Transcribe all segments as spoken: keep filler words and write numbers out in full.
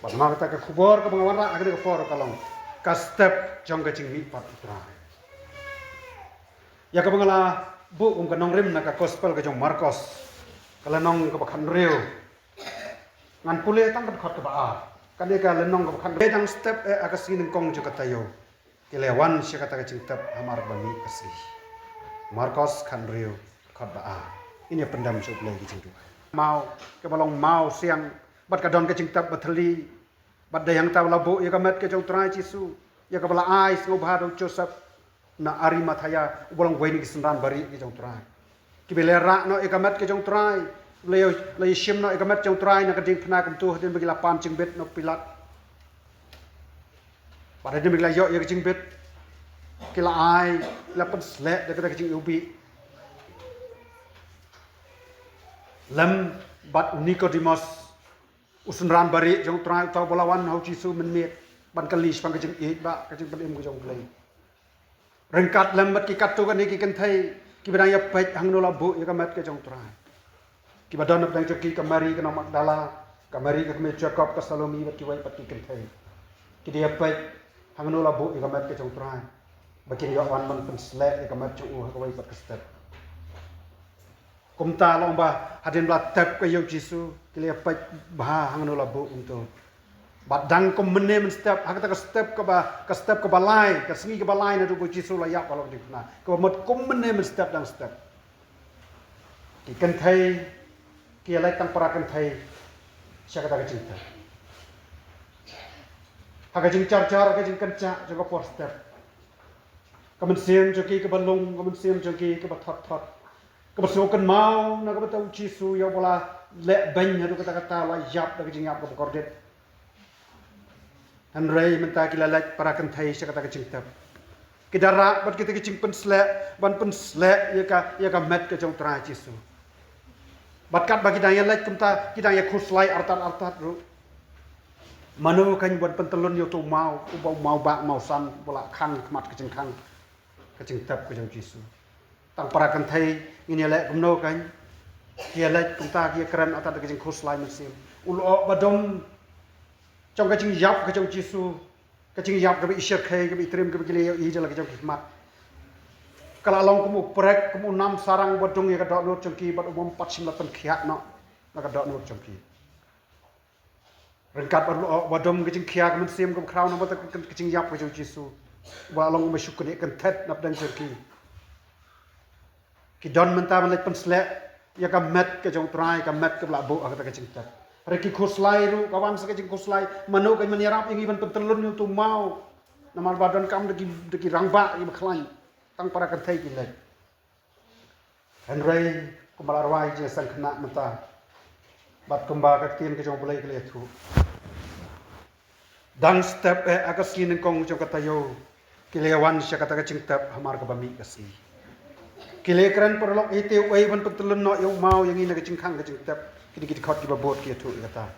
Bad namar kata ka khubor kaba nga wanrah ha kane ka por ka long ka step jong ka jingmihpat u Trai. Ïa kaba nga la buh kum ka nongrim na ka gospel ka jong u Markos, ka lynnong kaba khathynriew. Ngan pule tang ka dkhot kaba ar. Kane ka lynnong kaba khathynriew. Dang step eh ha ka sngi nyngkong jong ka taïew, ki la wan sha kata ka jingtep hamar ba mih ka sngi. Markos khathynriew, dkhot ba ar. Ngin ïa pyndem sha U Blei ki jingduwai. Maw, kaba long maw siang, bad ka don ka jingtep ba thylli. Bad dei hangta ba la buh ïa ka met ka jong u Trai Jisu, ïa kaba la ai sngewbha da u Joseph na Arimathea, uba long uwei na ki synran barieh ki jong u Trai. Kiba la rah noh ïa ka met ka jong u Trai, la ïa, la ïa shim noh ïa ka met jong u Trai na ka diengphna kumto, hadien ba ki la pan jingbit na u Pilat. Bad hadien ba ki la ïoh ïa ka jingbit, ki la ai, ki la pynsleh da kata ka jingiwbih lem bad u Nikodemos, u synran barieh jong u Trai, uta uba la wan ha u Jisu mynmiet ban kylli shaphang ka jingïeit bad ka jingpynim ka jong U Blei. Ryngkat lem bad ki katto katne ki kynthei kiba dang ïa peit hangno la buh ïa ka met ka jong u Trai. Kiba don hapdeng jong ki ka Mari ka nong Magdala, ka Mari ka kmie Jakob, ka Salome bad kiwei pat ki kynthei. Ki dang ïa peit hangno la buh ïa ka met ka jong u Trai. Ba kin ïoh wan ban pynsleh ïa ka met jong u ha kawei pat ka step. Kumta long ba hadien ba la tep ka ïa u Jisu, ki la ïa peit bha hangno la buh kumto. Bad dang kum mynne mynstep, ha kata ka step kaba, ka step kaba lai, ka sngi kaba lai naduh ba u Jisu la ïap halor ka diengphna, kaba mut kum mynne mynstep dang step, ki kynthei ki ïa leit tang para kynthei sha kata ka jingtep. Ha ka jingjar jar, ha ka jingkynjah jong ka por step, ka mynsiem jong ki kaba lung, ka mynsiem jong ki kaba thot thot, kaba sngewkynmaw na ka bynta u Jisu, ïa uba la leh beiñ haduh katta katta, la ïap da ka jingïap kaba kordit. Hynrei mynta ki la leit para kynthei sha kata ka jingtep. Ki da rah bad kita ki jingpynsleh, ban pynsleh ïa ka, ïa ka met ka jong u Trai Jisu. Bad katba ki dang ïa leit kumta, ki dang ïa khuslai artat artat ruh. Mano kan ban pyntyllun ïa uto u maw, uba u maw bah maw san, uba la khang khmat ka jingkhang, ka jingtep ka jong u Jisu. Tang para kynthei ngin ïa leh kumno kan? Ki ïa leit kumta, ki ïa kren artat da ka jingkhuslai mynsiem. U lyoh ba dum jong ka jingïap ka jong u Jisu, ka jingïap kaba i shyrkhei, kaba i triem, kaba ki la ïohi da la ki jong ki khmat, ka la long kum u prek, kum u nam sarang ba dung ïa ka dohnud jong ki, bad u bym pat shym la pynkhiah noh na ka dohnud jong ki. Ryngkat bad u lyoh ba dum, ka jingkhia ka mynsiem kaba khraw namar ka, ka, ka jingïap ka jong u Jisu, ba la long kumba shu knieh kynthet na pdeng jong ki. Ki don mynta ban leit pynsleh ïa ka met ka jong u Trai, ka met kaba la buh ha kata ka jingtep. Hynrei ki khuslai ruh, ka wan sa ka jingkhuslai, mano kan ban ïarap ïa ngi ban pyntyllun ïa uto u maw? Namar ba donkam da ki, da ki rangbah kiba khlaiñ, tang para kynthei ki leit. Hynrei kumba la rwai jingïaseng khynnah mynta, bad kumba ka ktien ka jong U Blei ka la ïathuh, dang step eh ha ka sngi nyngkong jong ka taïew, ki la ïa wan sha kata ka jingtep hamar kaba mih ka sngi. Ki la ïa kren paralok, ïa te uei ban pyntyllun noh ïa u maw ïa ngi na ka jingkhang ka jingtep. Kine ki dkhot kiba bud ki ïathuh ïa kata.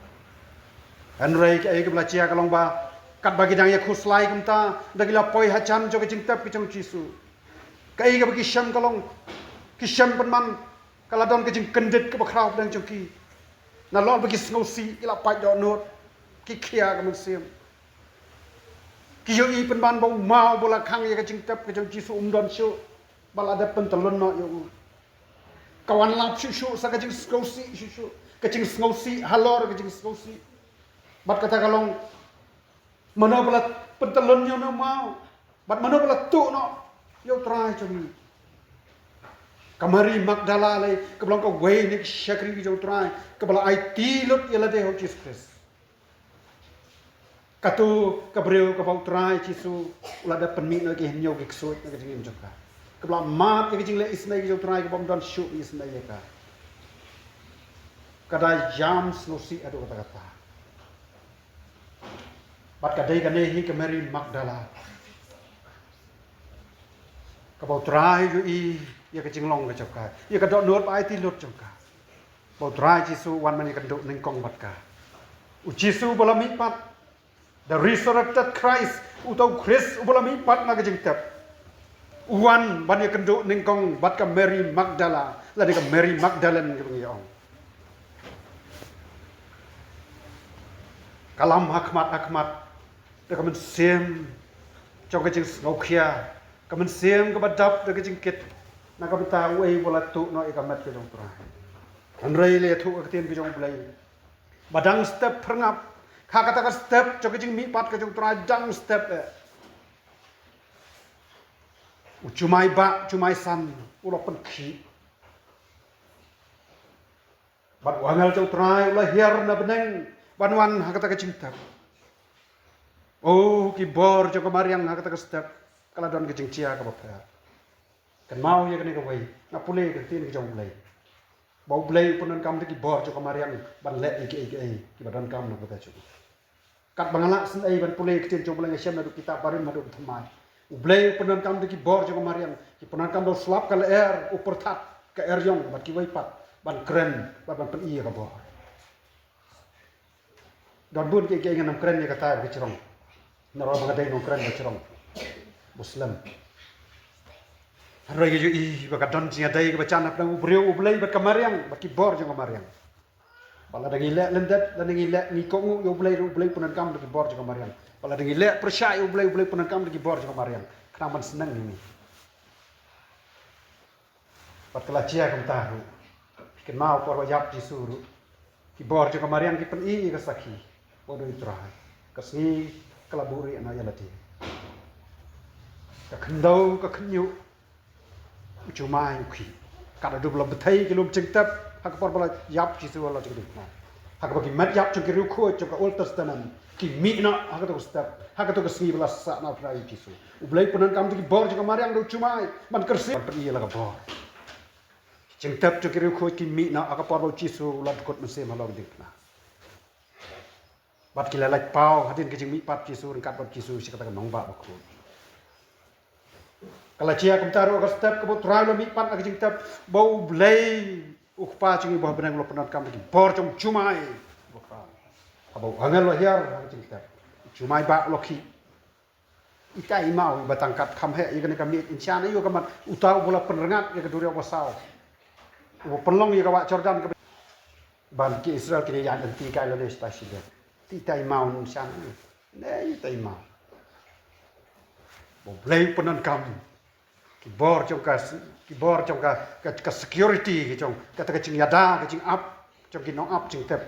Hynrei kaei kaba la jia ka long ba katba ki dang ïa khuslai kumta, da ki la poi hajan jong ka jingtep ka jong u Jisu, kaei kaba ki shem ka long, ki shem pynban, ka la don ka jingkyndit kaba khraw hapdeng jong ki. Nalor ba ki sngewsih, ki la pait dohnud, ki khia ka mynsiem. Ki ïohi pynban ba u maw uba la khang ïa ka jingtep ka jong u Jisu um don shuh, ba la dep pyntyllun noh ïa u. Ka wan lap shuh shuh sa ka jingsngewsih shuh shuh, ka jingsngewsih halor ka jingsngewsih. Bad kata ka long, mano ba la pyntyllun ïa une u maw? Bad mano ba la tuh noh ïa u Trai jong ngi? Ka Mari Magdala lei, kaba long kawei na ki shakri ki jong u Trai, kaba la aiti lut ïa lade ha u Jisu Khrist. Kato ka briew kaba u Trai Jisu u la dep pynmih noh ïa ki hynñiew ki ksuid na ka jingim jong ka, kaba la mad ïa ka jingleh isynei ka jong u Trai, kaba ym don shuh isynei ïa ka. Ka da ïam sngewsih haduh katta katta. Bad ka dei kane hi ka Mari Magdala, kaba u Trai u ïohi ïa ka jinglong ka jong ka, ïa ka dohnud ba aiti lut jong ka, ba u Trai Jisu u wan ban ïakynduh nyngkong bad ka. U Jisu uba la mihpat, the resurrected Christ, uta u Khrist uba la mihpat na ka jingtep, u wan ban ïakynduh nyngkong bad ka Mary Magdala, lane ka Mary Magdalene kaba ngi ong. Ka lam ha khmat ha khmat da ka mynsiem jong ka jingsngewkhia, ka mynsiem kaba dap da ka jingkit, na ka bynta uei ba la tuh noh ïa ka met ka jong U Trai. Hynrei la ïathuh ka ktien ka jong U Blei ba dang step phyrngap, ha kata ka step jong ka jingmihpat ka jong U Trai, dang step eh, u jumai bah, jumai san u la pynkhih. Bad u angel jong U Trai u la hiar na bneng ban wan ha kata ka jingtep. Oh, ki bor jong ka mariang ha kata ka step ka la don ka jingjia kaba pher. Kynmaw ïa kane kawei, nga pule ka ktien ka jong U Blei ba U Blei u pyndonkam da ki bor jong ka mariang ban leh ïa kiei kiei kiba donkam na ka bynta jong u. Katba nga lah sngewsih ban pule ka ktien jong U Blei, nga shem naduh kitab barim haduh thymmai. U Blei u pyndonkam da ki bor jong ka mariang, ki pyndonkam da u slap ka lyer, u pyrthat, ka eriong bad kiwei pat ban kren bad ban pyni ïa ka bor. Don bun kiei kiei ngan ym kren ïa kata ba ka jrong. Nalor ba nga dei nongkren ba jrong, Muslim. Hynrei ka ïohi ba ka don jingïadei kaba jan hapdeng u briew U Blei bad ka mariang, bad ki bor jong ka mariang. Ba lada ngi leh lyndet, lada ngi leh, ngi kohnguh ïa U Blei, U Blei u pyndonkam da ki bor jong ka mariang. Ba lada ngi leh pyrshah ïa U Blei, U Blei u pyndonkam da ki bor jong ka mariang, khnang ban sneng ïa ngi. Bad ka la jia kumta ruh. Kynmaw por ba ïap Jisu ruh, ki bor jong ka mariang ki pyni ïa ka sakhi ba u dei U Trai. Ka sngi ka la buhrieh noh ïa lade. Ka khyndew, ka khynñiuh, u jumai, u khih. Ka la dup la bthei ki lum jingtep ha ka por ba la ïap Jisu halor jingdum. Ha kaba ki met ïap jong ki riewkhuid jong ka Old Testament ki mih noh ha kato ka step, ha kato ka sngi ba la sah noh U Trai Jisu. U Blei u pyndonkam da ki bor jong ka mariang, da u jumai ban kyrsiew, ban pyni ïa la ka bor. Jingtep jong ki riewkhuid ki mih noh ha ka por ba u Jisu u la dkut mynsiem halor ka diengphna. Bad ki la lait paw hadien ka jingmihpat Jisu ryngkat bad Jisu sha kata ka nongbah bakhuid. Ka la jia kumta ruh ha ka step kaba U Trai u la mihpat ha ka jingtep, ba U Blei U Kpa jong ngi uba ha bneng u la pyndonkam da ki bor jong u jumai. Haba u angel u la hiar ha ka jingtep, u jumai bah u la khih. Ita i maw iba tang kat kham heh ïa kane ka miej, insha Allah ïa ka mat uta uba la pynrngat ïa ka duriaw basaw, uba pynlong ïa ka wah Jordan ka, ban ki Israel kin ïaid lynti kai lane sha ta shiliang. Ita i maw, insha Allah ne ita i maw. Ba U Blei u pyndonkam ki bor jong ka, ki bor jong ka, ka, ka security ki jong kata ka jingïada, ka jingap jong ki nongap jingtep,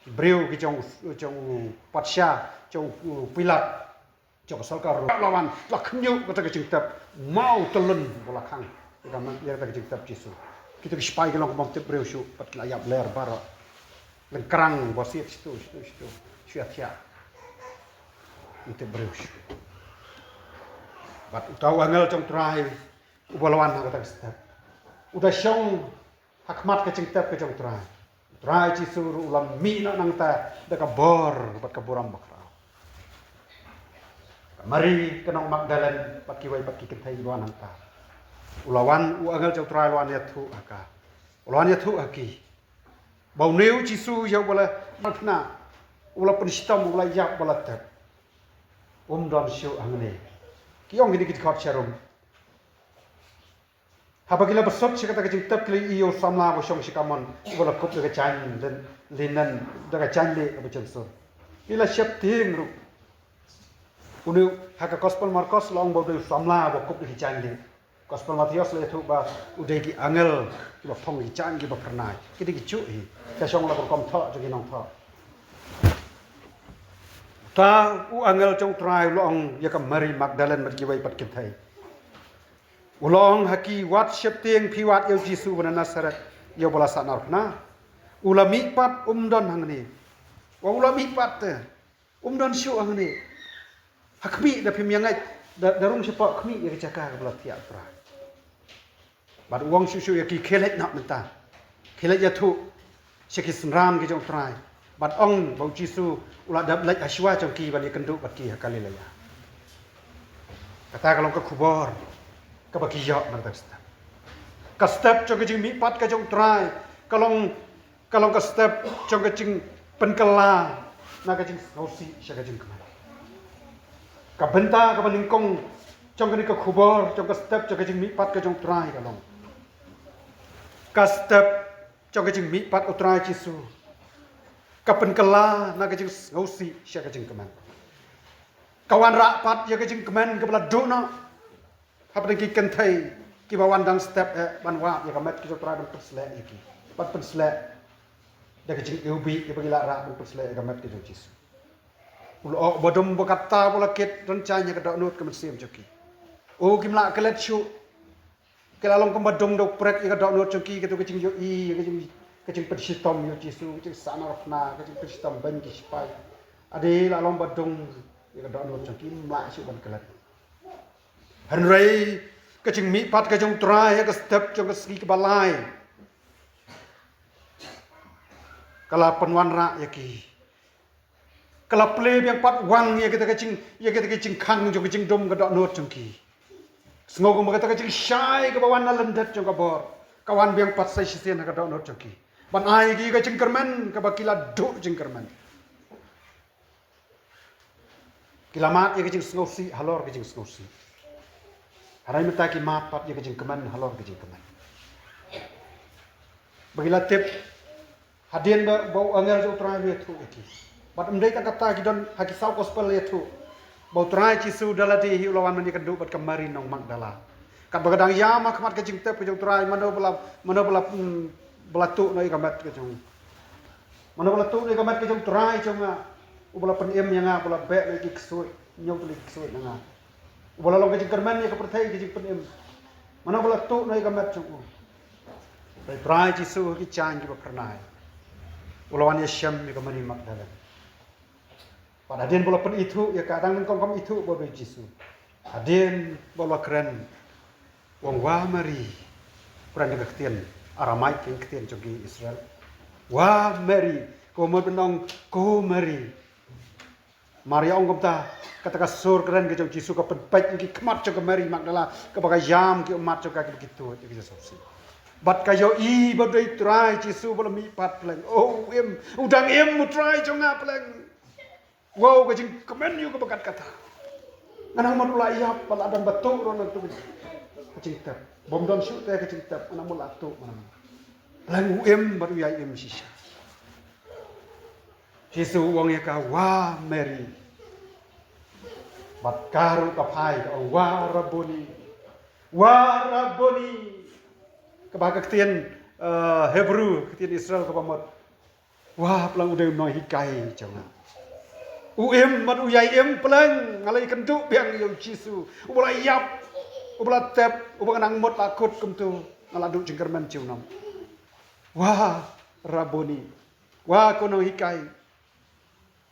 ki briew ki jong, jong u patsha, jong u Pilat, jong ka sorkar Rom. La wan, la khynñiuh kata ka jingtep, maw tylun ba la khang ïa kata ka jingtep Jisu. Kita ki sipai ki long kum ym tip briew shuh, bad ki la ïap ler baroh. Lyngkrang ba siat shitu, shitu, shitu, shu ïathiah. Ym tip briew shuh. Bad uta u angel jong U Trai uba la wan ha kata ka step, u da shong ha khmat ka jingtep ka jong U Trai. U Trai Jisu ruh u la mih noh nangta da ka bor bad ka burom bakhraw. Ka Mari ka nong Magdalen bad kiwei pat ki kynthei ki wan hangta. U la wan, u angel jong U Trai u la wan ïathuh ha ka, u la wan ïathuh ha ki ba une u Jisu ïa uba la ïaphna, uba la pynshitom, uba la ïap, uba la tep, um don shuh hangne. Ki ong kine ki dkhot sharum. Haba ki la bsut sha kata ka jingtep ki la ïohi ïa u samla uba shong shakamon uba la kup da ka jaiñ lin-, linen, da ka jaiñlieh kaba jynsur. Ki la sheptieng ruh. Une ha ka Gospel Markos la ong ba u dei u samla uba kup da ki jaiñlieh. Gospel Mathaios la ïathuh ba u dei ki angel kiba phong ki jaiñ kiba phyrnai. Ki dei ki juh hi. Ka shong la ka rukom thoh jong ki nongthoh. Uta u angel jong U Trai u la ong ïa ka Mari Magdalen bad kiwei pat kynthei. U la ong ha ki, wat sheptieng, phi wad ïa u Jisu uba na Nasaret, ïa uba la sahnarphna. U la mihpat, um don hangne. Wa u la mihpat te, um don shuh hangne. Ha khmih, da phim ïa ngeit, da, da rung shapoh khmih ïa ka jaka kaba la thiah U Trai. Bad u ong shuh shuh ïa ki, khie leit noh mynta, khie leit ïathuh sha ki synran ki jong U Trai, bad ong ba u Jisu u la dep leit ha shuwa jong ki ban ïakynduh bad ki ha Galilea. Kata ka long ka khubor kaba ki ïoh na kata ka step. Ka step jong ka jingmihpat ka jong U Trai ka long, ka long ka step jong ka jingpynkylla na ka jingsngewsih sha ka jingkmen. Ka bynta kaba nyngkong jong kane ka khubor jong ka step jong ka jingmihpat ka jong U Trai ka long, ka step jong ka jingmihpat U Trai Jisu Ka pynkylla na ka jingsngewsih sha ka jingkmen. Ka wanrah pat ïa ka jingkmen kaba la duh noh hapdeng ki kynthei kiba wan dang step eh ban wad ïa ka met ka jong U Trai ban pynsleh ïa ki, ban pynsleh da ka jingiwbih ïa ba ki la rah ban pynsleh ïa ka met ka jong U Jisu. U la ong, ba dum ba kata ba la kit don jaiñ ïa ka dohnud ka mynsiem jong ki. O kim lah klet shuh. Ki la long kumba dung da u prek ïa ka dohnud jong ki, kato ka jingïohi ïa ka jing, ka jingpynshitom ïa U Jisu, ka jingsah na rkhna, ka jingpynshitom beiñ ki sipai. Ade la long ba dung ïa ka dohnud jong ki, kim lah shuh ban klet. Hynrei ka jingmihpat ka jong U Trai ha ka step jong ka sngi kaba lai ka la pynwanrah ïa ki. Ka la plie biang pat wang ïa kita ka jing, ïa kita ka jingkhang jong ka jingdum ka dohnud jong ki. Sngew kumba kata ka jingshai kaba wan na lyndet jong ka bor ka wan biang pat sa shisien ha ka dohnud jong ki, ban ai ki ka jingkyrmen kaba ki la duh jingkyrmen. Ki la mad ïa ka jingsngewsih halor ka jingsngewsih. Hynrei mynta ki mad pat ïa ka jingkmen halor ka jingkmen. Ba ki la tip hadien ba, ba u angel jong U Trai u ïathuh ïa ki. Bad ym dei tang kata, ki don ha ki saw gospel ïathuh ba U Trai Jisu da lade hi u la wan ban ïakynduh bad ka Mari nong Magdala. Katba ka dang ïam ha khmat ka jingtep ka jong U Trai, mano ba la, mano ba la, mm, ba la tuh noh ïa ka met ka jong, mano ba la tuh noh ïa ka met ka jong U Trai jong nga, uba la pynim ïa nga, uba la beh noh ïa ki ksuid, hynñiew tylli ki ksuid na nga, uba la long ka jingkyrmen ïa ka pyrthei, ka jingpynim. Mano ba la tuh noh ïa ka met jong u? Hynrei U Trai Jisu ha ki jaiñ kiba phyrnai u la wan ïashem ïa ka Mari Magdalene. Bad hadien ba la pynithuh ïa ka, dang nyngkong kam ithuh ba u dei Jisu. Hadien ba la kren, u ong, "Wa Mari." Kren da ka ktien Aramaik, ka ktien jong ki Israel. "Wa Mari." Ka mut ban ong, "Ko Mari." Mar ïa ong kumta, kata ka sur kren ka jong Jisu ka pynpeit ïa ki khmat jong ka Mari Magdala kaba ka ïam ki ummat jong ka kiba ki tuid ïa ki jingsngewsih. Bad ka ïohi ba u dei U Trai Jisu ba la mihpat, pleng. "O, u im, u dang im U Trai jong nga, pleng." Wow, ka jingkmen ïa u kaba kat kata. Nga nang mut u la ïap, ba la dang ba tuh ruh na tu ka jingtep. Bym don shuh te ka jingtep, nga nang mut la tuh, nga nang mut. Pleng u im bad u ïai im shisha. Jisu u ong ïa ka, "Wa Mari." Bad ka ruh ka phai ka ong, "Wa Rabboni. Wa Rabboni." Kaba ka ktien, eh, Hebru, ka ktien Israel kaba mut, "Wa, pleng u dei u nonghikai jong nga." U im bad u ïai im, pleng. Nga la ïakynduh biang ïa u Jisu uba la ïap, uba la tep, uba nga nang mut la kut kumto. Nga la duh jingkyrmen junom. "Wa Rabboni." Wa, ko nonghikai.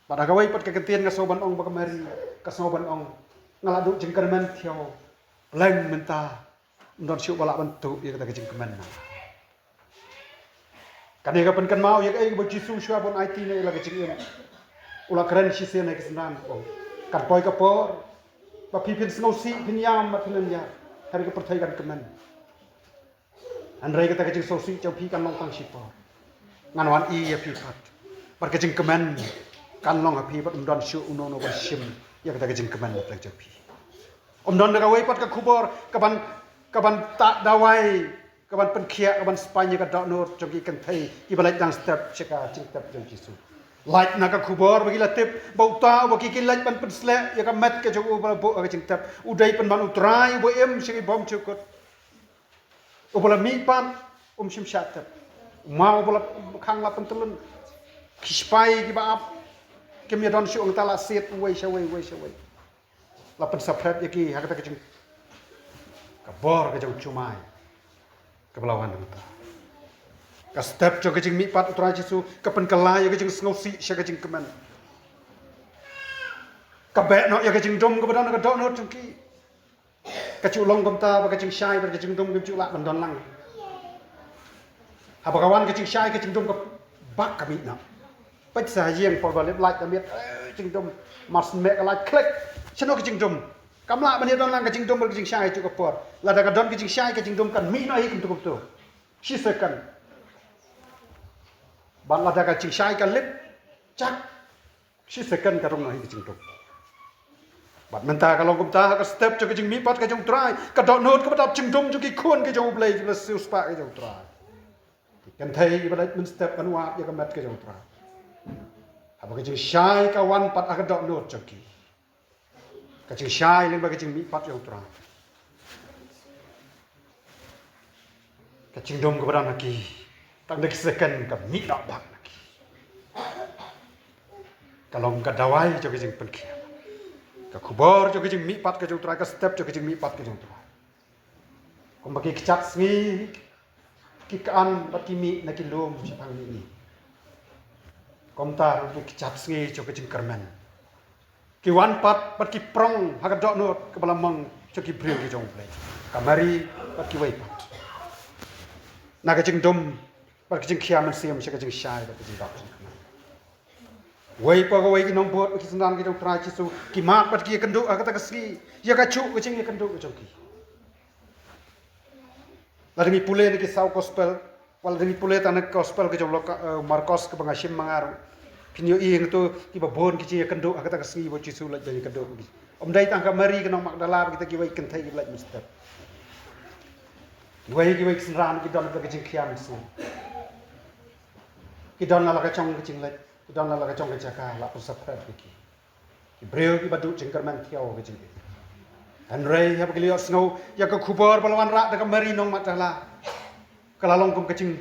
Bad ha kawei pat ka ktien ka sngew ban ong ba ka Mari ka sngew ban ong, "Nga la duh jingkyrmen thiaw." Pleng, mynta ym don shuh ba lah ban tuh ïa kata ka jingkmen. Kane ka pynkynmaw ïa kaei kaba u Jisu shuwa ban aiti na ïa la ka jingim. U la kren shisien ha ki synran, u ong, "Kan poi ka por ba phi phin sngewsih, phin ïam bad phin lynñiar, hynrei ka pyrthei kan kmen. Hynrei kata ka jingsngewsih jong phi kan long tang shipor. Ngan wan ïa phi pat. Bad ka jingkmen kan long ha phi, bad ym don shuh uno uno ban shim ïa kata ka jingkmen na pdeng jong phi." Ym don da kawei pat ka khubor kaban, kaban ta dawai, kaban pynkhiah, kaban spaiñ ïa ka dohnud jong ki kynthei kiba leit dang step sha ka jingtep jong Jisu. Lait na ka khubor ba ki la tip ba uta uba ki, ki leit ban pynsleh ïa ka met ka jong u ba la buh ha ka jingtep, u dei pynban U Trai uba im sha ki bymjukut. Uba la mihpat, um shym shah tep. U maw uba la khang la pyntyllun. Ki sipai kiba ap kim ïa don shuh, hangta la siat uwei sha uwei, uwei sha uwei. La pynsaphriang ïa ki ha kata ka jing, ka bor ka jong u Jumai kaba la wan hangta. Ka step jong ka jingmihpat U Trai Jisu ka pynkylla ïa ka jingsngewsih sha ka jingkmen. Ka beh noh ïa ka jingdum kaba don ha ka dohnud jong ki. Ka ju long kumta ba ka jingshai bad ka jingdum kim ju lah ban don lang. Haba ka wan ka jingshai, ka jingdum ka bak ka mih noh. Peit sa ha ïing por ba lip light ka miet, eh, jingdum, mar shu mih ka light, klik. Shano ka jingdum? Kam lah ban ïa don lang ka jingdum bad ka jingshai ha kajuh ka por. Lada ka don ka jingshai, ka jingdum kan mih noh hi kumto kumto. Shi second. Bad lada ka jingshai ka lip, chak, shi second ka rung noh hi ka jingdum. Bad mynta ka long kumta ha ka step jong ka jingmihpat ka jong U Trai, ka dohnud kaba dap jingdum jong ki khun ki jong U Blei, kiba la siewspah ki jong U Trai. Ki kynthei kiba leit mynstep ban wad ïa ka met ka jong U Trai. Haba ka jingshai ka wan pat ha ka dohnud jong ki, ka jingshai lyngba ka jingmihpat ïa u Trai, ka jingdum kaba don ha ki, tang da ki second ka mih noh bak na ki. Ka long ka dawai jong ka jingpynkhiah, ka khubor jong ka jingmihpat ka jong u Trai, ka step jong ka jingmihpat ka jong u Trai. Kumba ki kjat sngi ki kan bad ki mih na ki lum shaphang mihngi, kumta ruh ki kjat sngi jong ka jingkyrmen ki wan pat bad ki prong ha ka dohnud kaba la mong jong ki briew ki jong U Blei, ka Mari bad kiwei pat, na ka jingdum bad ka jingkhia mynsiem sha ka jingshai bad ka jingdap jingkyrmen. Wei pa wei ki nongbud, ki synran ki jong U Trai Jisu, ki mad bad ki ïakynduh ha kata ka sngi ïa kajuh ka jingïakynduh ka jong ki. Lada ngi pule na ki saw gospel, wat lada ngi pule tang na gospel ka jong u Luka, eh, Markos kaba nga shim ma nga ruh, phin ïohi hangto kiba bun ki jingïakynduh ha kata ka sngi ba U Jisu u leit ban ïakynduh. Ym dei tang ka Mari ka nong Magdala bad kita kiwei ki kynthei kiba leit mynstep. Kiwei kiwei ki synran ki don bad ka jingkhia mynsiem. Ki don la la ka jong ka jingleit, ki don la la ka jong ka jaka, la pynsaphriang ïa ki. Ki briew kiba duh jingkyrmen thiaw ka jingim. Hynrei haba ki la ïohsngew ïa ka khubor ba la wanrah da ka Mari nong Magdala, ka la long kum ka jing,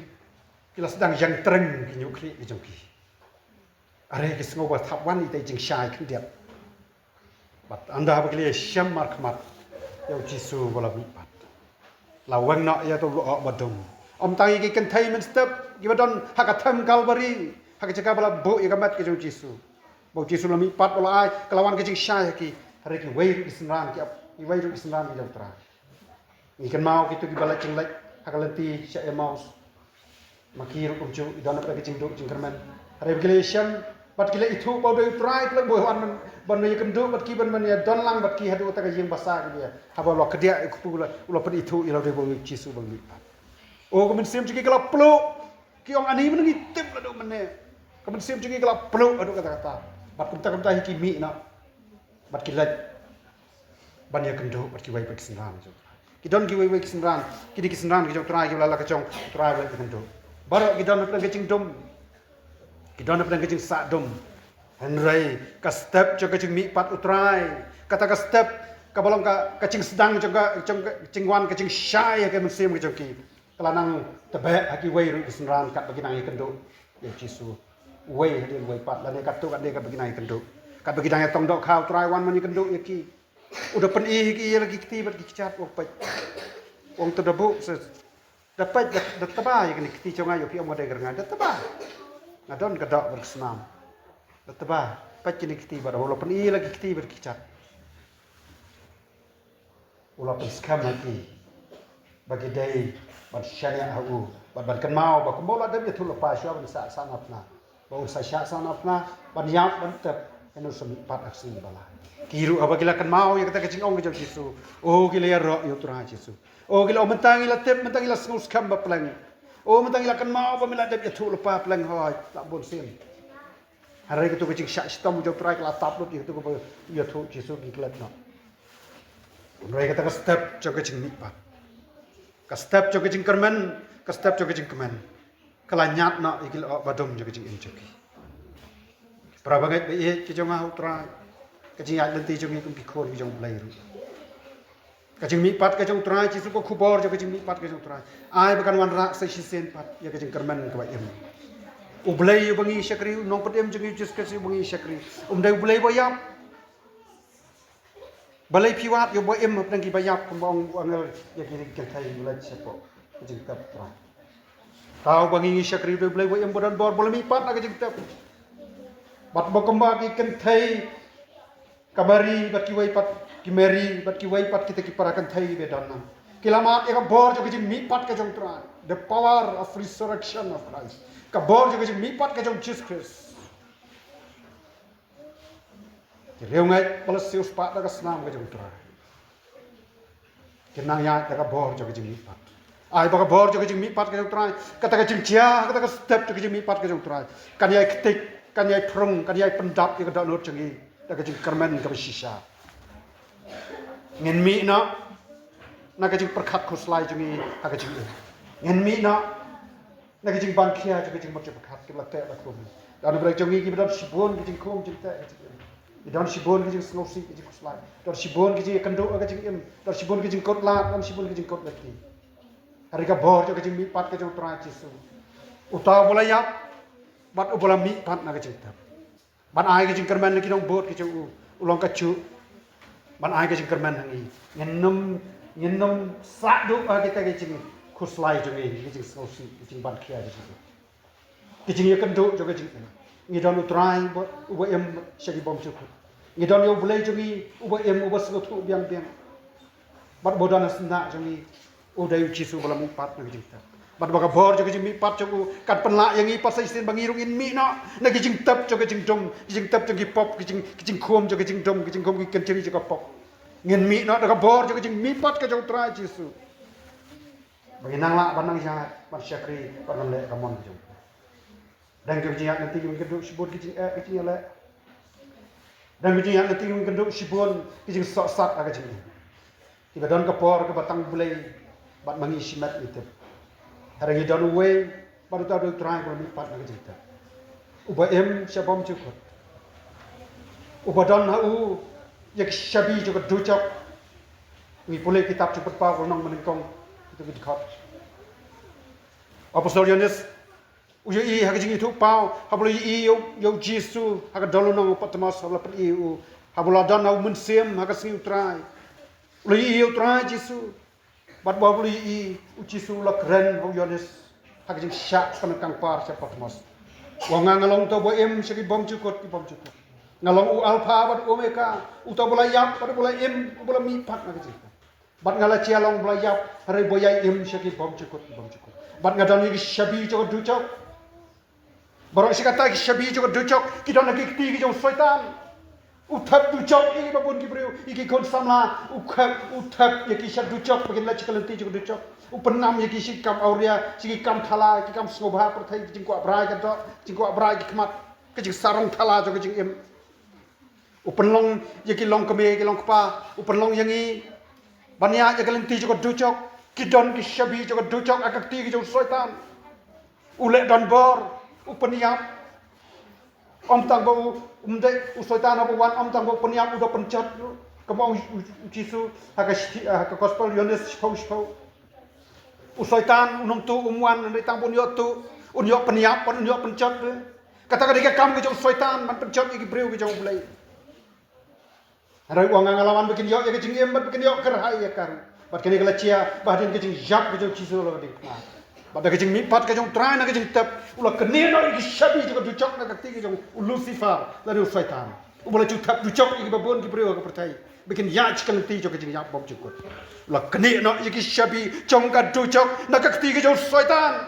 ki la sdang ïeng tyreng ki ñiuh khlieh ki jong ki. Are ki sngew ba thap wan ita i jingshai khyndiat. Bad ynda haba ki la ïashem markhmat ïa U Jisu ba la mihpat, la weng noh ïa uta u lyoh ba dum. Ym tang ïa ki kynthei mynstep kiba don ha ka them Kalbari, ha ka jaka ba la buh ïa ka met ka jong U Jisu, ba U Jisu u la mihpat, ba u la ai, ka la wan ka jingshai ha ki. Hynrei kiwei ruh ki synran ki ap, kiwei ruh ki synran ki jong U Trai. Ngi kynmaw kito kiba leit jingleit ha ka lynti sha Emmaus. Ma ki ruh kumjuh, ki don napdeng ka jingduh jingkyrmen. Hynrei ba ki la ïashem bad ki la ithuh ba u dei U Trai Blei ba u wan ban, ban ïakynduh bad ki, ban, ban ïadon lang bad ki haduh kata ka ïing basa kaba ïa, haba u la kdiah ïa u kpu, u la, u la pynithuh ïa la u dei ba u Jisu ba u mihpat. O, ka mynsiem jong ki ka la pluh. Ki ong, ani mynne ngi tip haduh mynne. Ka mynsiem jong ki ka la pluh haduh katta katta. Bad kumta kumta hi ki mih noh bad ki leit ban ïakynduh bad kiwei pat ki synran jong U Trai. Ki don kiwei wei ki synran, kine ki synran ki jong U Trai kiba la la ka jong U Trai ba la ïakynduh. Baroh ki don hapdeng ka jingdum, ki don hapdeng ka jingsah dum. Hynrei ka step jong ka jingmihpat U Trai, kata ka step kaba long ka, ka jingsdang jong ka, jong ka jingwan ka jingshai ha ka mynsiem ka jong ki, ka la nang tbeh ha kiwei ruh ki synran katba ki nang ïakynduh ïa U Jisu. Uwei hadien uwei pat, lane katto katne katba ki nang ïakynduh. Katba ki dang ïatong dohkha, U Trai u wan ban ïakynduh ïa ki. U da pyni ha ki ïa la ki kti bad ki kjat, u ong, peit. U ong, to da buh se, da peit, da, da tba ïa kine ki kti jong nga, ïoh phi ong nga dei ka rngai, da tba. Nga don ka doh bad ka snam. Da tba, peit kine ki kti bad, u la pyni ïa la ki kti bad ki kjat. U la pynskhem ha ki ba ki dei ban shaniah ha u, bad ban kynmaw ba kumba u la dep ïathuhlypa shuwa ban shah sahnarphna, ba un sa shah sahnarphna, ban ïap, ban tep, hynrei un sa mihpat ha ka sngi ba lai. Ki ruh haba ki la kynmaw ïa kata ka jingong ka jong U Jisu, o, ki la ïaroh ïa U Trai Jisu. O, ki la, o, mynta ngi la tip, mynta ngi la sngewskhem ba pleng. O, mynta ngi la kynmaw ba me la dep ïathuhlypa pleng, hooid, la bun sien. Hynrei kato ka jingshah shitom jong U Trai ka la tap lut ïa kato kaba ïathuh Jisu, ki klet noh. Hynrei kata ka step jong ka jingmihpat, ka step jong ka jingkyrmen, ka step jong ka jingkmen, ka la ñiad noh ïa ki lyoh ba dum jong ka jingim jong ki. Para bangeit ba ïeit ki jong nga ha U Trai, ka jingïaid lynti jong ngi kum ki khun ki jong U Blei ruh, ka jingmihpat ka jong U Trai Jisu, ka khubor jong ka jingmihpat ka jong U Trai, ai ba kan wanrah sa shisien pat ïa ka jingkyrmen kaba im. U Blei uba ngi shakri, u Nongpynim jong ngi U Jisu Khrist uba ngi shakri, um dei U Blei ba ïap. Balei phi wad ïa uba im hapdeng kiba ïap, kumba ong u angel ïa ki kynthei ba leit shapoh ka jingtep U Trai? Uta uba ngi ngi shakri u dei U Blei ba im, ba don bor, ba la mihpat na ka jingtep. Bad ba kumba ki kynthei, ka Mari bad kiwei pat, ki Mari bad kiwei pat kita ki para kynthei ba don lang, ki la mad ïa ka bor jong ka jingmihpat ka jong U Trai, the power of resurrection of Christ, ka bor jong ka jingmihpat ka jong U Jisu Khrist. Ki riewngeit ba la siewspah da ka snam ka jong U Trai, ki nang ïaid da ka bor jong ka jingmihpat. Ai ba ka bor jong ka jingmihpat ka jong U Trai, kata ka jingjia, kata ka step jong ka jingmihpat ka jong U Trai, kan ïai ktik, kan ïai phrung, kan ïai pyndap ïa ka dohnud jong ngi da ka jingkyrmen kaba shisha. Ngin mih noh na ka jingpyrkhat khuslai jong ngi ha ka jingim. Ngin mih noh na ka jingbankhia jong ka jingmut jingpyrkhat, kiba la teh la khum. Don ha pdeng jong ngi kiba don shibun ki jingkhum jingteh ka jingim. Ki don shibun ki jingsngewsih ka jingkhuslai. Don shibun ki jingïakynduh ka jingim. Don shibun ki jingkut lad, don shibun ki jingkut lynti. Hynrei ka bor jong ka jingmihpat ka jong U Trai Jisu, uta uba la ïap bad uba la mihpat na ka jingtep, ban ai ka jingkyrmen na ki nongbud ki jong u, u long kajuh ban ai ka jingkyrmen ha ngi. Ngin nym, ngin nym sah duh ha kita ki jingkhuslai jong ngi, ki jingsngewsih, ki jingban khia jong ngi, ki jingïakynduh jong ka jingim. Ngi don U Trai uba, uba im sha ki bymjukut. Ngi don ïa U Blei jong ngi uba im, uba sngewthuh biang biang. Bad uba don ha syndah jong ngi u dei U Jisu ba la mihpat na ka jingtep. Bad ba ka bor jong ka jingmihpat jong u kan pynlah ïa ngi pat sa shisien ba ngi ruh ngin mih noh na ka jingtep jong ka jingdum, ka jingtep jong ki pop, ka jing, ka jingkhum jong ka jingdum, ka jingkhum ki kynjri jong ka pop. Ngin mih noh da ka bor jong ka jingmihpat ka jong U Trai Jisu. Ba ngin nang lah ban nang ïaid, ban shakri, ban nang leh ka mon ka jong u. Dang jong ka jingïaid lynti ngin kynduh shibun ki jingeh, ki jingeh leh. Dang jong ka jingïaid lynti ngin kynduh shibun ki jingsohsat ha ka jingim. Kiba don ka por kaba tang Blei bad ma ngi shimet ngi tip. Hynrei ngi don uwei bad uta u dei U Trai uba la mihpat na ka jingtep, uba im sha bymjukut, uba don ha u ïa ki shabi jong ka dujok. Ngi pule kitab Jingpynpaw ka lynnong banyngkong, kitab ki dkhot. Apostol Ïoannis u ïohi ha ka jingïathuhpaw haba u la ïohi ïa u, ïa u Jisu ha ka dohlynnong u Patmos, haba u la pyni ïa u, haba u la don ha u mynsiem ha ka sngi U Trai. U la ïohi ïa U Trai Jisu. Bad haba u la ïohi u Jisu u la kren ha u Ïoannis ha ka jingshah pyndonkam par sha Patmos. U ong, nga long uta uba im sha ki bymjukut ki bymjukut. Nga long u Alpha bad u Omega, uta uba la ïap bad uba la im, uba la mihpat na ka jingtep. Bad nga la jia long ba la ïap, hynrei ba ïai im sha ki bymjukut ki bymjukut. Bad nga don ïa ki shabi jong ka dujok. Baroh shi katta ki shabi jong ka dujok ki don ha ki kti ki jong u Soitan. U thep dujok ïa kiba bun ki briew, ïa ki khun samla, u khep, u thep ïa ki sha dujok ba kin leit sha ka lynti jong ka dujok. U pynngam ïa ki sha ki kam awria, sha ki kam thala, ki kam sngewbha pyrthei, ki jingkwah brai ka doh, jingkwah brai ki khmat, ka jingsarong thala jong ka jingim. U pynlong ïa ki longkmie ki longkpa, u pynlong ïa ngi ban ïaid ïa ka lynti jong ka dujok. Ki don ki shabi jong ka dujok ha ka kti ki jong u Soitan. U leh donbor, u pynïap. Ym tang ba u, um dei u Soitan haba u wan, ym tang ba u pynïap, u da pynjot ruh. Kumba ong u, u, u Jisu ha ka shithi, ha ka gospel Ïoannis shiphew shiphew. U Soitan un ym tuh, um wan hynrei tang ba un ïoh tuh, un ïoh pynïap, un ïoh pynjot ruh. Kata ka dei ka kam ka jong u Soitan, ban pynjot ïa ki briew ki jong U Blei. Hynrei u ong, nga la wan ba kin ïoh ïa ka jingim bad ba kin ïoh kyrhai ïa ka ruh. Bad kane ka la jia ba hadien ka jingïap ka jong u Jisu ha la ka diengphna, bad da ka jingmihpat ka jong U Trai na ka jingtep, u la knieh noh ïa ki shabi jong ka dujok na ka kti ka jong u Lucifer lane u Soitan, uba la ju thep dujok ïa kiba bun ki briew ha ka pyrthei ba kin ïaid sha ka lynti jong ka jingïap bymjukut. U la knieh noh ïa ki shabi jong ka dujok na ka kti ka jong u Soitan.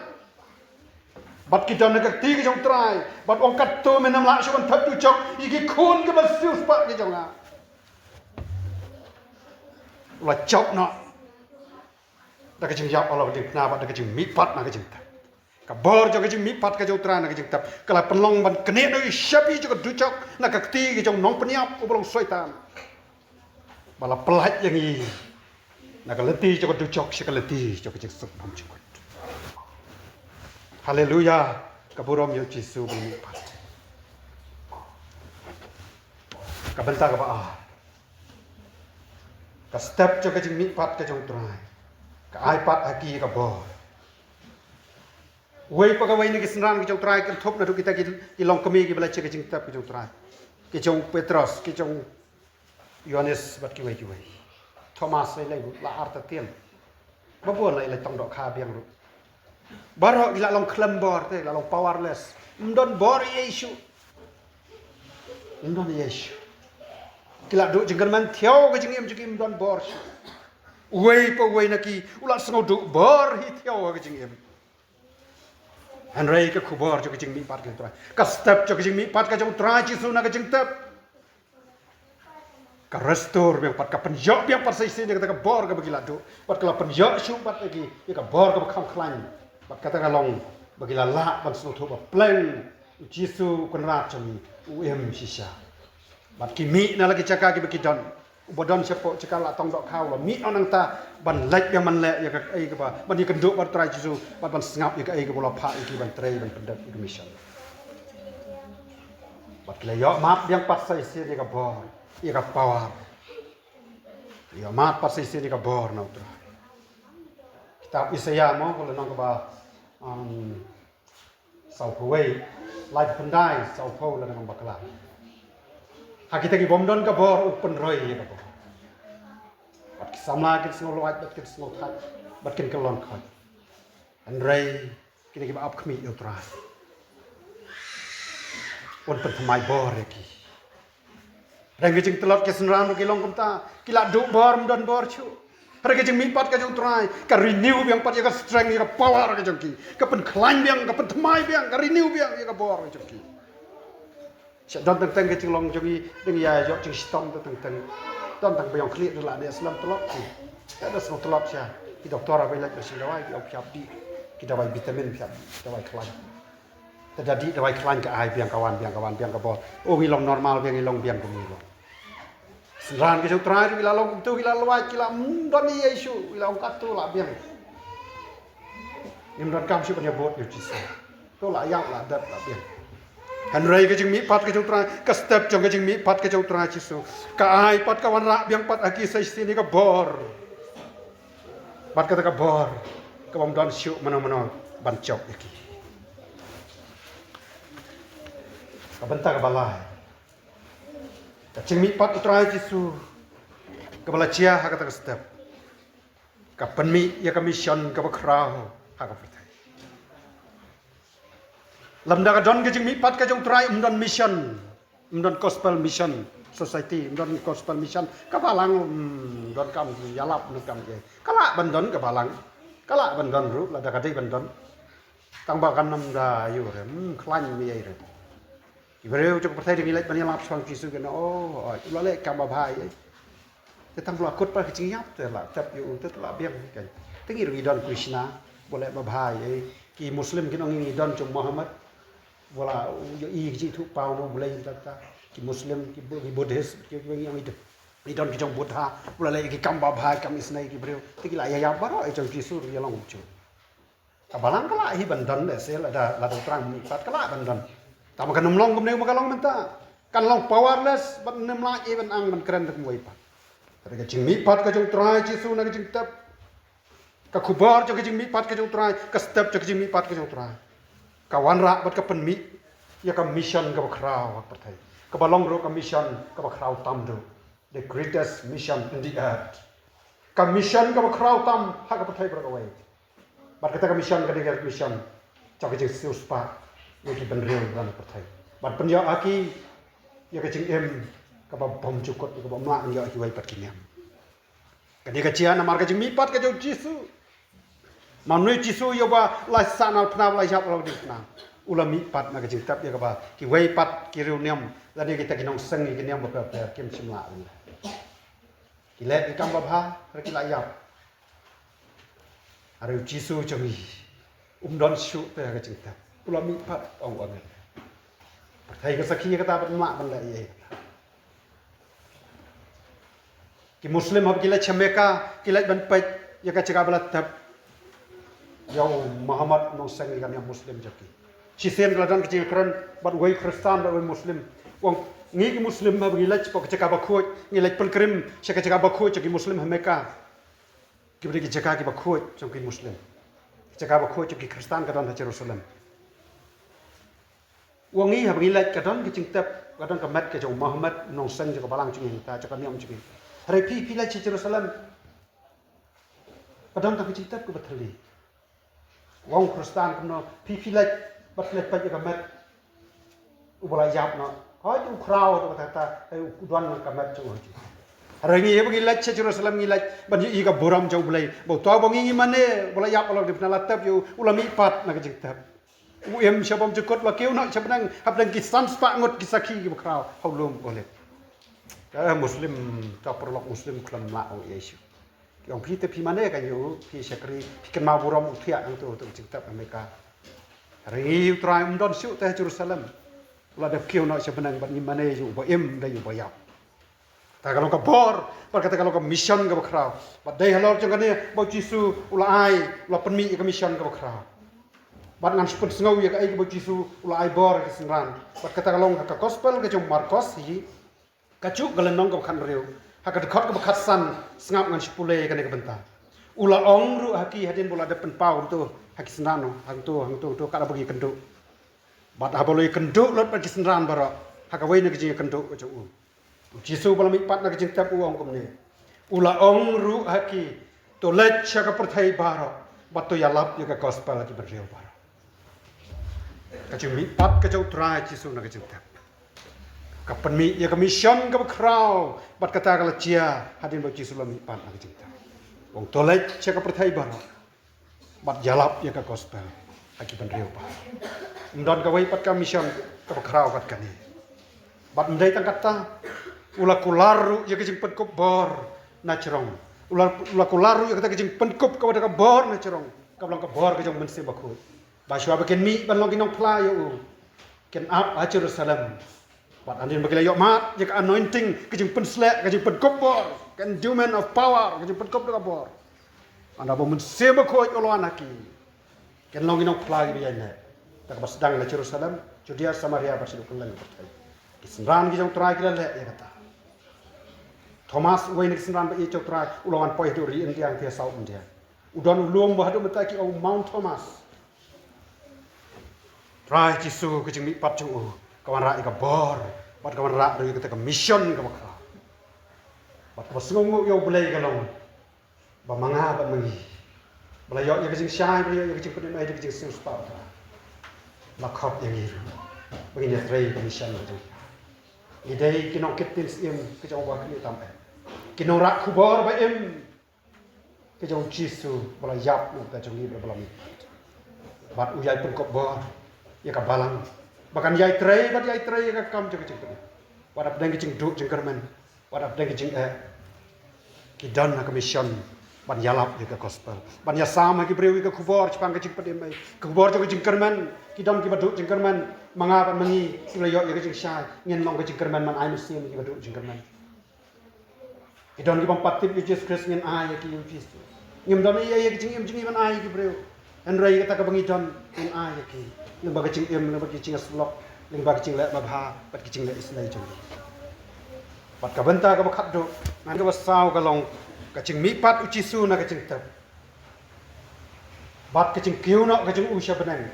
Bad ki don ha ka kti ka jong U Trai. Bad u ong, katto me nym lah shuh ban thep dujok ïa ki khun kiba siewspah ki jong nga. U la jop noh da ka jingïap ha la ka diengphna bad da ka jingmihpat na ka jingtep. Ka bor jong ka jingmihpat ka jong U Trai na ka jingtep ka la pynlong ban knieh noh ïa ki shabi jong ka dujok na ka kti ka jong u nongpynïap uba long u Soitan, ba la pyllait ïa ngi na ka lynti jong ka dujok sha ka lynti jong ka jingsuk bymjukut. Haleluya. Ka burom ïa u Jisu ba la mihpat. Ka bynta kaba ar, ka step jong ka jingmihpat ka jong U Trai ka ai pat ha ki ïa ka bor. Uwei pa kawei na ki synran ki jong U Trai, kynthup naduh kita ki, ki longkmie kiba la jia ka jingtep ka jong U Trai, ki jong u Petros, ki jong u Ïoannis bad kiwei kiwei. Thomas, la lei, la artatien. Ba bun la lei tong dohkha biang ruh. Baroh ki la long khlem bor te, la long powerless. Ym don bor ïa i shuh. Ym don ïa i shuh. Ki la duh jingkyrmen thiaw ka jingim jong ki, ym don bor shuh. Uwei pa uwei na ki u la sngew duh bor hi thiaw ka jingim. Hynrei ka khubor jong ka jingmihpat ka jong U Trai, ka step jong ka jingmihpat ka jong U Trai Jisu na ka jingtep, ka restore biang pat, ka pynïoh biang pat sa shisien ïa kata ka bor kaba ki la duh. Bad ka la pynïoh shuh pat ïa ki ïa ka bor kaba kham khlaiñ. Bad kata ka long ba ki la lah ban sngewthuh ba pleng u Jisu u Kynrad jong ngi u im shisha. Bad ki mih na la ki jaka kiba ki don. Uba don shapoh jaka la tong dohkha u la mih noh nangta ban leit biang ban leh ïa kaei kaba, ban ïakynduh bad U Trai Jisu bad ban sngap ïa kaei kaba u la phah ïa ki ban trei ban pyndep ïa ka mission. Bad ki la ïoh map biang pat sa shisien ïa ka bor, ïa ka power. Ïoh map pat sa shisien ïa ka bor na U Trai. Kitab Isaïah mo, ka lynnong kaba, um, sawphew wei, laiphew khyndai, sawphew lane ngan bakla. Ha kita ki bym don ka bor u pynroi ïa ka bor. Bad ki samla kin sngew lwait, bad kin sngew thait, bad kin kyllon khot. Hynrei kita kiba ap khmih ïa U Trai, un pynthymmai bor ïa ki. Hynrei ka jingtlot ki synran ruh ki long kumta, ki la duh bor, ym don bor shuh. Hynrei ka jingmihpat ka jong U Trai ka renew biang pat ïa ka strength, ïa ka power ka jong ki. Ka pynkhlaiñ biang, ka pynthymmai biang, ka renew biang ïa ka bor ka jong ki. Sha don teng teng ka jinglong jong ngi, dang ïa ïoh jingshitom teng teng. Don tang ba ïong khlieh ruh la dei slem tlot ki. Ïa da sngew tlot sha ki doktor haba ïaleit ba sngewdawai, ki ong phi hap dih ki dawai vitamin, phi hap dih ki dawai khlaiñ. Te da dih dawai khlaiñ ka ai biang, ka wan biang, ka wan biang ka bor. Oh, ngi long normal biang, ngi long biang kum ngi long. Synran ka jong U Trai ruh ki la long kumta, ki la lwait, ki la, mm, don ei ei shuh, ki la ong katto lah biang. Ngim donkam shuh ban ïabud ïa U Jisu. To lah ïap, lah dep, lah biang. Hynrei ka jingmihpat ka jong U Trai, ka step jong ka jingmihpat ka jong U Trai Jisu, ka ai pat, ka wanrah biang pat ha ki sa shisien ïa ka bor. Bad kata ka bor ka bym don shuh mano mano ban jop ïa ki. Ka bynta kaba lai, ka jingmihpat U Trai Jisu kaba la jia ha kata ka step, ka pynmih ïa ka mission kaba khraw ha ka pyrthei. Lymda ka don ka jingmihpat ka jong U Trai, ym don mission, ym don Gospel Mission Society, ym don Gospel Mission, ka balang, ym don kam ïalap, ym don kam ïa. Ka lah ban don ka balang, ka lah ban don ruh, lada ka dei ban don. Tang ba kan ym da ïoh re, ym khlaiñ ym ei ei re. Ki briew jong ka pyrthei dang ïaleit ban ïalap shaphang Jisu, kin ong, oh, oh, u la leh kam babha ei ei. Te tang ba la kut pat ka jingïap te la tep ïa u te la biang kan. Te ngi ruh ngi don Krishna, u la leh babha ei ei. Ki Muslim kin ong ngi don jong Muhammad, u la ïohi ki jingïathuhpaw na U Blei, ta ta. Ki Muslim, ki Bu-, ki Buddhist, ki, ki ong ngi don, ngi don ki jong Buddha, u la leh ki kam babha, kam isynei ki briew. Te ki la ïa ïap baroh, eh, jong Jisu ruh ïa long kumjuh. Ka balang ka lah hi ban don, lehse lada, lada U Trai um mihpat ka lah ban don. Tang ba kan ym long kumne, ma ka long mynta. Kan long powerless, ban ym lah ei ban ang ban kren da kumwei pat. Ka dei ka jingmihpat ka jong U Trai Jisu na ka jingtep. Ka khubor jong ka jingmihpat ka jong U Trai, ka step jong ka jingmihpat ka jong U Trai, ka wanrah bad ka pynmih ïa ka mission kaba khraw ha ka pyrthei, kaba long ruh ka mission kaba khraw tam duh. The greatest mission in the earth. Ka mission kaba khraw tam ha ka pyrthei baroh kawei. Bad kata ka mission ka dei ka mission jong ka jingsiewspah ïa ki bynriew ba na pyrthei, bad pynïoh ha ki ïa ka jingim kaba bymjukut, kaba ym lah ban ïoh ha kiwei pat ki niam. Ka dei ka jia namar ka jingmihpat ka jong U Jisu. Mano U Jisu, ïa uba la sahnarphna, la ïap halor ka diengphna, u la mihpat na ka jingtep ïa kaba kiwei pat ki riewniam lane kita ki nongseng ïa ki niam bapher bapher kim shym lah ban leh. Ki leh ki kam babha, hynrei ki la ïap. Hynrei U Jisu jong ngi um don shuh te ha ka jingtep, u la mihpat, ong u angel. Pyrthei ka sakhi ïa kata, bad ym lah ban leh ei ei. Ki Muslim haba ki leit sha Mecca, ki leit ban peit ïa ka jaka ba la tep ïa u Muhammad, nongseng ïa ka niam Muslim jong ki. Shisien la don ka jingkren bad uwei u Khristan bad uwei u Muslim. U ong, ngi ki Muslim haba ngi leit sha ka jaka bakhuid, ngi leit pilgrim sha ka jaka bakhuid jong ki Muslim ha Mecca, kiba dei ki jaka kiba khuid jong ki Muslim. Ki jaka bakhuid jong ki Khristan ka don ha Jerusalem. U ong, ngi haba ngi leit ka don ka jingtep, ka don ka met ka jong u Muhammad, nongseng jong ka balang jong ngi, ka jong ka niam jong ngi. Hynrei phi, phi leit sha Jerusalem, ka don tang ka jingtep kaba thylli. U ong u Khristan kumno, phi, phi leit bad phi leit peit ïa ka met uba la ïap noh. Hooid u khraw, kata kata, hynrei u don ka met jong u. Hynrei ngi haba ngi leit sha Jerusalem ngi leit ban ïohi ïa ka burom jong U Blei. Ba uta uba ngi ngi mane, uba la ïap halor ka diengphna, la tep ïa u, u la mihpat na ka jingtep. U im sha bymjukut, la kiew noh sha bneng hapdeng ki san spah ngut ki sakhi kiba khraw ha u lum Olib. Ka Muslim, ka paralok Muslim khlem lah ong ei ei shuh. Ki ong phi te phi mane, ka ïoh phi shakri, phi kynmaw burom u thiah nangto, to u jingtep ha Mecca. Hynrei U Trai um don shuh te ha Jerusalem. U la dep kiew noh sha bneng bad ngi mane ïa uba im, dei uba ïap. Kata ka long ka bor, bad kata ka long ka mission kaba khraw. Bad dei halor jong kane ba U Jisu u la ai, u la pynmih ïa ka mission kaba khraw. Bad ngan shu pynsngew ïa kaei kaba u Jisu u la ai bor ha ki synran. Bad kata ka long ha ka gospel ka jong u Markos hi, ka juh ka lynnong kaba khathynriew, ha ka dkhot kaba khatsan, sngap ngan shu pule ïa kane ka bynta. U la ong ruh ha ki hadien ba u la dep pynpaw hangto ha ki synran, hangto, hangto, hangto, katba ki ïakynduh. Bad haba u la ïakynduh lut bad ki synran baroh ha kawei na ki jingïakynduh ka jong u, u Jisu ba la mihpat na ka jingtep u ong kumne. U la ong ruh ha ki, to leit sha ka pyrthei baroh bad to ïalap ïa ka gospel ha ki bynriew baroh. Ka jingmihpat ka jong u Trai Jisu na ka jingtep ka pynmih ïa ka mission kaba khraw, bad kata ka la jia hadien ba u Jisu u la mihpat na ka jingtep. U ong to leit sha ka pyrthei baroh bad ïalap ïa ka gospel ha ki bynriew baroh. Ym don kawei pat ka mission kaba khraw kat kane. Bad ym dei tang katta, u la kular ruh ïa ka jingpynkup bor na jrong. U la, u la kular ruh ïa kata ka jingpynkup kaba da ka bor na jrong, kaba long ka bor ka jong u Mynsiem Bakhuid, ba shuwa ba kin mih ban long ki nongphla ïa u, kin ap ha Jerusalem. Bad hadien ba ki la ïoh mad ïa ka anointing, ka jingpynsleh, ka jingpynkup bor, ka endowment of power, ka jingpynkup da ka bor, ynda ba u Mynsiem Bakhuid u la wan ha ki, kin long ki nongphla kiba ïaineh, da kaba sdang na Jerusalem, Judea, Samaria bad shaduh kylleng ka pyrthei. Ki synran ki jong u Trai ki la leh ïa kata. Thomas, uwei na ki synran ba ïeit jong u Trai, u la wan poi haduh ri India, hangtei ha South India. U don u lum ba haduh mynta ki ong u Mount Thomas. Trai Jisu, ka jingmihpat jong u ka wanrah ïa ka bor, bad ka wanrah ruh ïa kata ka mission kaba khraw. Bad kaba sngewnguh ïa U Blei ka long ba ma nga bad ma ngi, ba la ïoh ïa ka jingshai, ba la ïoh ïa ka jingpynim ei da ka jingsiewspah, la khot ïa ngi ruh ba ngin ïatrei ïa ka mission ka jong u. Ngi dei ki nongkit ktien syiem ka jong U Ba khlieh tam eh, ki nongrah khubor ba im ka jong u Jisu ba la ïap na ka bynta jong ngi, ba la mih. Bad u ïai pynkup bor ïa ka balang ba kan ïai trei bad ïai trei ïa ka kam jong ka jingpynim. Wat hapdeng ka jingduh jingkyrmen, wat hapdeng ka jingeh, ki don ha ka mission ban ïalap ïa ka gospel, ban ïasam ha ki briew ïa ka khubor shaphang ka jingpynim ei, ka khubor jong ka jingkyrmen. Ki don kiba duh jingkyrmen, ma nga bad ma ngi, kiba la ïoh ïa ka jingshai, ngin long ka jingkyrmen ban ai mynsiem ïa kiba duh jingkyrmen. Ki don ki bym pat tip ïa u Jisu Khrist, ngin ai ïa ki ïa u Jisu. Ngim don ei ei ïa ka jingim jong ngi ban ai ïa ki briew. Hynrei kata kaba ngi don ngin ai ïa ki lyngba ka jingim, lyngba ka jingïasyllok, lyngba ka jingleh babha bad ka jingleh isynei jong ngi. Bad ka bynta kaba khatduh, ngan, kaba saw ka long ka jingmihpat u Jisu na ka jingtep. Bad ka jingkiew noh ka jong u sha bneng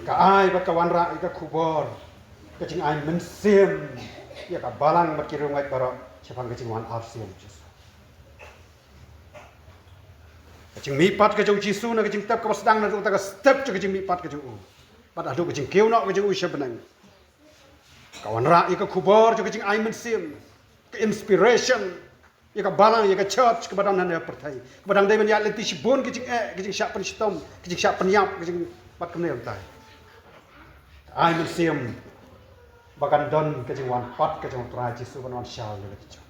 ka ai bad ka wanrah ïa ka khubor, ka jingai mynsiem ïa ka balang bad ki riewngeit baroh shaphang ka jingwan arsien u Jisu. Ka jingmihpat ka jong u Jisu na ka jingtep kaba sdang naduh kata ka step jong ka jingmihpat ka jong u bad haduh ka jingkiew noh ka jong u sha bneng, ka wanrah ïa ka khubor jong ka jingai mynsiem, ka inspiration ïa ka balang, ïa ka church kaba don hangne ha pyrthei, kaba dang dei ban ïaid lynti shibun ka jingeh, ka jingshah pynshitom, ka jingshah pynïap, ka jing, bad kumne kumtai. Ai mynsiem ba kan don ka jingwan pat ka jong u Trai Jisu ban wan shaw ïa ka jingshah.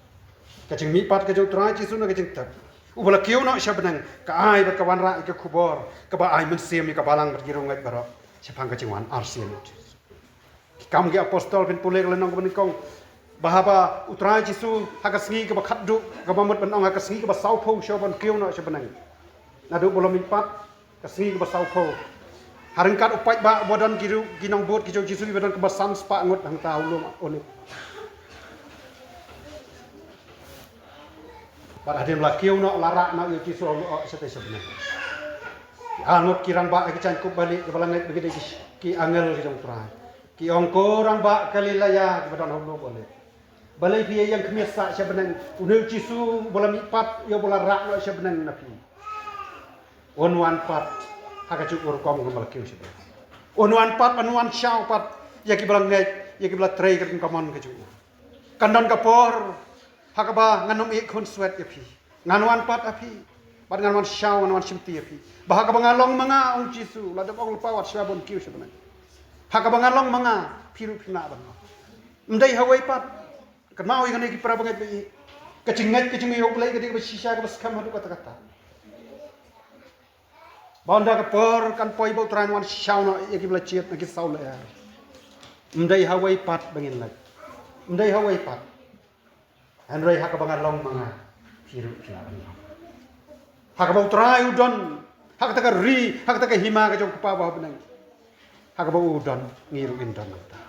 Ka jingmihpat ka jong u Trai Jisu na ka jingtep, uba la kiew noh sha bneng, ka ai bad ka wanrah ïa ka khubor kaba ai mynsiem ïa ka balang bad ki riewngeit baroh shaphang ka jingwan arsien u Jisu. Ki Kam ki Apostol, phin pule ka lynnong kaba nyngkong, ba haba u Trai Jisu ha ka sngi kaba khatduh, kaba mut ban ong ha ka sngi kaba sawphew shuwa ban kiew noh sha bneng, naduh ba u la mihpat, ka sngi kaba sawphew, ha ryngkat u paidbah uba don ki riew, ki nongbud ki jong u Jisu, kiba don kumba san spah ngut hangta ha u lum Olib. Bad hadien ba la kiew noh, la rah noh ïa u Jisu, u la ïoh shatei sha bneng. Ki arngut ki rangbah ha ki jaiñkup balieh kiba la ngeit ba ki dei ki, ki angel ki jong u Trai, ki ong, ko rangbah Galilea kiba don ha u lum Olib, balei phi ïeng khmied sah sha bneng? Une u Jisu uba la mihpat, ïa uba la rah noh sha bneng na phi, un wan pat ha kajuh ka rukom kaba la kiew sha bneng. Un wan pat, un wan shaw pat ïa kiba la ngeit, ïa kiba la trei katkum ka mon ka jong u. Kan don ka por ha kaba ngan ym ïeh khunswet ïa phi. Ngan wan pat ha phi bad ngan wan shaw, ngan wan shimti ïa phi. Ba ha kaba nga long ma nga, ong u Jisu, la dep ong lypa wat shuwa ban kiew sha bneng. Ha kaba nga long ma nga, phi ruh phin lah ban long. Ym dei hawei pat. Kynmaw ïa kane ki para bangeit ba ïeit, ka jingngeit ka jong ngi ha U Blei ka dei kaba shisha, kaba skhem haduh katta katta. Ba ynda ka por kan poi ba u Trai un wan shaw noh ïa kiba la jied na ki saw lyer, ym dei hawei pat ba ngin leit. Ym dei hawei pat. Hynrei ha kaba nga long ma nga, phi ruh phin lah ban long. Ha kaba u Trai u don, Ha kata ka ri, ha kata ka hima ka jong u Kpa ba ha bneng. Ha kaba u don, ngi ruh ngin don nangta.